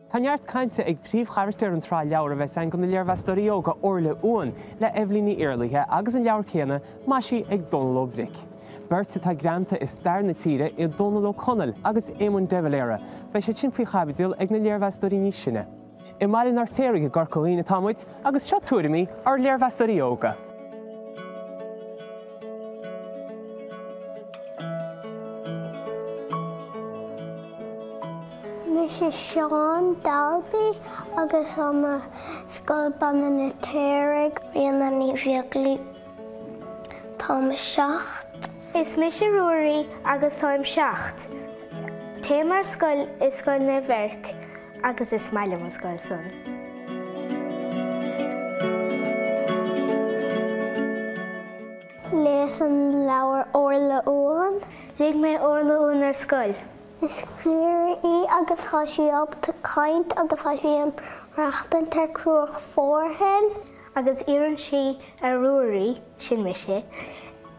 Tá neart cainte ag príomhcharachtar an tsraith leabhar a bheas againn do na léirmheastóirí óga, Orla Uan, le Eibhlín Ní Iarlaithe agus an leabhar céanna, maisithe ag Dónal Ó Bric. Beirt atá greanta i stair na tíre iad Dónal Ó Conaill agus Éamon de Valera. Beidh siad sin faoi chaibidil ag na léirmheastóirí níos sine. I mBaile an Fheirtéaraigh i gCorca Dhuibhne atá muid agus seo tuairimí ár léirmheastóirí óga. Mise Seán Dalby agus táim i Scoil Baile an Fheirtéaraigh. Ríona Ní Bheaglaoí, Táim 7. Is mise Ruairí agus táim 7. Téim ar scoil i Scoil Naomh Eirc agus is maith liom an scoil san. Léas an leabhar Orla Uan. Léigh mé Orla Uan ar scoil. Is caora í agus tá sí ábalta caint agus tá sí ag maireachtaint ar Cruach Fearthainn. Agus iarrann sí ar Ruairí, sin mise,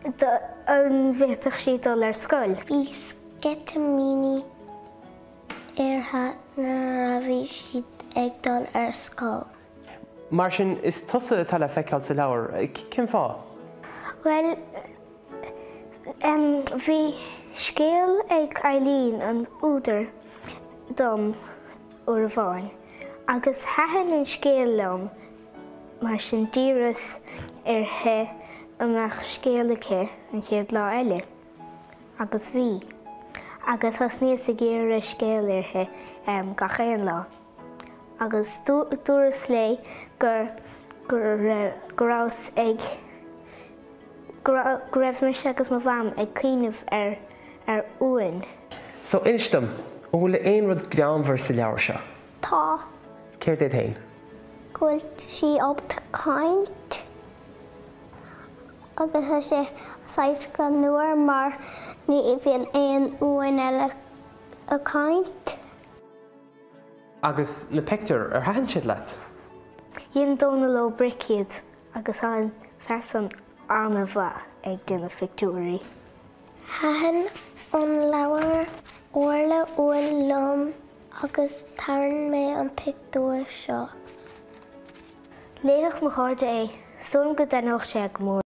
an bhféadfadh sí dul ar scoil. Bhí sceitimíní uirthi nuair a bhí sí ag dul ar scoil. Mar sin, is tusa atá le feiceáil sa leabhar. Cén fáth? Bhuel, bhí scéal ag Eileen, an údar, dom uair amháin agus thaitin an scéal liom, mar sin d'iarras uirthi an mbeadh scéal aici an chéad lá eile. Agus bhí. Agus thosnaíos ag iarraidh scéal uirthi gach aon lá. Agus dúras léi gur go rabhas ag go raibh mise agus mo mham ag cuimhneamh ar ar uain. So, inis dom, an bhfuil aon rud greannmhar sa leabhar seo? Tá. 'S céard é féin? Go bhfuil sí ábalta caint agus tá sé saghas greannmhar mar ní bhíonn aon uain eile ag caint. Agus na pictiúir, ar thaitin siad leat? Dhein Dónal Ó Bric iad agus tá an fear san an-mhaith ag déanamh pictiúirí. Thaitin an leabhar Orla Uan liom agus tharraing mé an pictiúr seo. Léifeadh mo chairde é, 's dóigh liom go dtaitneodh sé go mór.